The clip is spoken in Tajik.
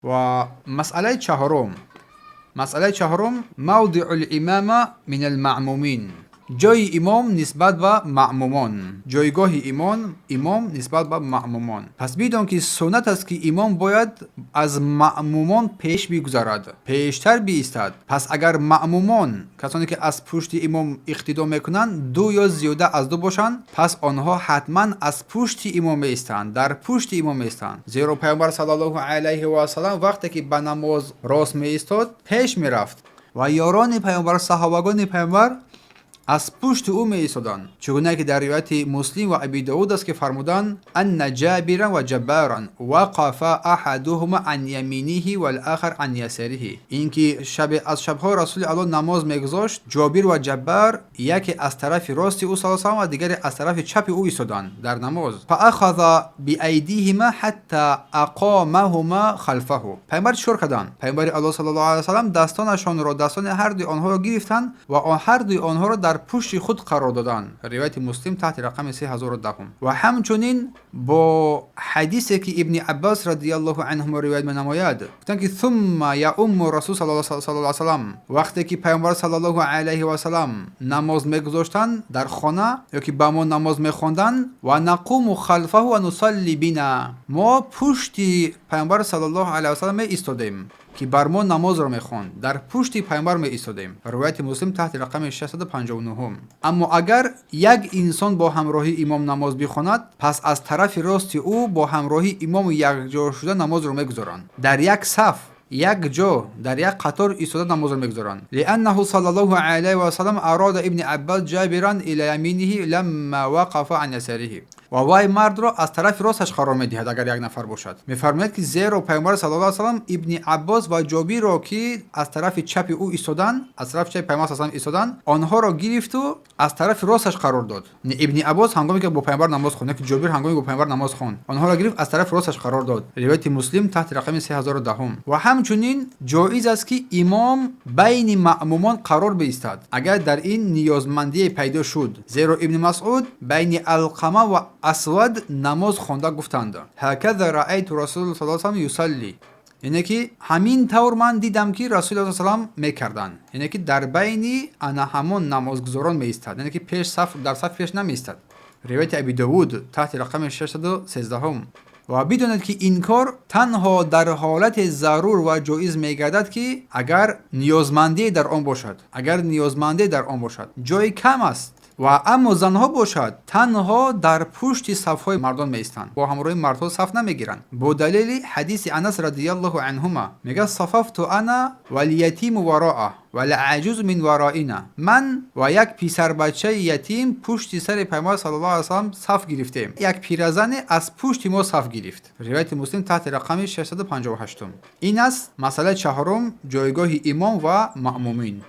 Ва масъалаи чаҳорум. Масъалаи чаҳорум: موضع الإمامة من المأمومين, ҷойи имом нисбат ба маъмумон, ҷойгоҳи имом нисбат ба маъмумон. Пас бидон, ки суннат аст, ки имом бояд аз маъмумон пеш бигузарад, пештар биистад. Пас агар маъмумон, касоне ки аз пушти имом иқтидо мекунанд, ду ё зиёда аз ду бошанд, пас онҳо ҳатман аз пушти имом меистанд, дар пушти имом меистанд. Зеро Пайғамбар саллаллоҳу алайҳи васаллам вақте ки ба намоз рост меистод, пеш мерафт ва ёрони Пайғамбар, саҳобагони Пайғамбар аз пушти ӯ меистоданд. Чӣ гуна ки дар ривояти Муслим ва Аби Довуд аст, ки фармуданд: أن جابرا وجبارا وقفا أحدهما عن يمينه والآخر عن يساره. Ин ки шабе аз шабҳо Расули Аллоҳ намоз мегузошт, Ҷобир ва Ҷаббар яке аз тарафи рости ӯ са ва дигаре аз тарафи чапи ӯ истоданд дар намоз. فأخذ بأيديهما حتى أقامهما خلفه. Пайғамбар чӣ кор карданд? Пайғамбари Аллоҳ саллаллоҳу алайҳи васаллам дастонашонро, дастони ҳардуи онҳоро гирифтанд ва ҳардуи онҳоро дар пушти худ қарор доданд. Ривояти Муслим таҳти рақами 3010. Ва ҳамчунин бо ҳадисе ки Ибни Аббас радиаллоҳу анҳумо ривоят менамояд, гуфтанд ки ثم يؤم رسول الله салам, вақте ки Пайғамбар саллаллоҳу алайҳи васалам намоз мегузоштанд дар хона ё ки ба мо намоз мехонданд, ونقوم خلفه ونصلي بنا, мо пушти Пайғамбар саллаллоҳу алайҳи васалам меистодем, ки бар мо намозро мехонд, дар пушти Пайғамбар меистодем. Ривояти Муслим таҳти рақами 659. Аммо агар як инсон бо ҳамроҳии имом намоз бихонад, пас аз тарафи рости ӯ бо ҳамроҳии имом якҷо шуда намозро мегузоранд, дар як саф, як ҷо, дар як қатор истода намозро мегузоранд. لأنه صلى الله عليه وسلم أراد ابن عباس جابرا إلى يمينه لما وقف عن يساره. Ва вай мардро аз тарафи росташ қарор медиҳад, агар як нафар бошад. Мефармояд, ки зеро Пайғамбар саллаллоҳу салам Ибни Аббос ва Ҷобирро, ки аз тарафи чапи ӯ истоданд, аз тарафи чапи Пайғамбар салам истоданд, онҳоро гирифту аз тарафи росташ қарор дод. Ибни Аббос ҳангоме ки бо Пайғамбар намоз хонд, ки Ҷобир ҳангоме бо Пайғамбар намоз хонд, онҳоро гирифт, аз тарафи росташ қарор дод. Ривояти Муслим таҳти рақами 3010. Ва ҳамчунин ҷоиз аст, ки имом байни маъмумон қарор биистад, агар дар ин ниёзмандие пайдо шуд. Зеро Ибни Масъуд байни Алқама ва Асвад намоз хонда гуфтанд: هكذا رأيت رسول الله يصلي, яъне ки ҳамин тавр ман дидам, ки Расули салам мекарданд. Яъне ки дар байни ана ҳамон намозгузорон меистад, яъне ки пеш саф, дар саф пеш намеистад. Ривояти Аби Довуд таҳти рақами 613. Ва бидонед, ки ин кор танҳо дар ҳолати зарур ва ҷоиз мегардад, ки агар ниёзмандие дар он бошад, агар ниёзмандие дар он бошад, ҷой кам аст. Ва аммо занҳо бошад, танҳо дар пушти сафҳои мардон меистанд, бо ҳамроҳи мардҳо саф намегиранд. Бо далели ҳадиси Анас радиаллоҳу анҳума, мегӯяд: صففت أنا واليتيم وراءه والعجوز من ورائنا. Ман ва як писарбачаи ятим пушти сари Пайғамбар саллаллоҳу алайҳи васаллам саф гирифтем, як пиразане аз пушти мо саф гирифт. Ривояти Муслим таҳти рақами 658. Ин аст масъалаи чаҳорум: ҷойгоҳи имом ва маъмумин.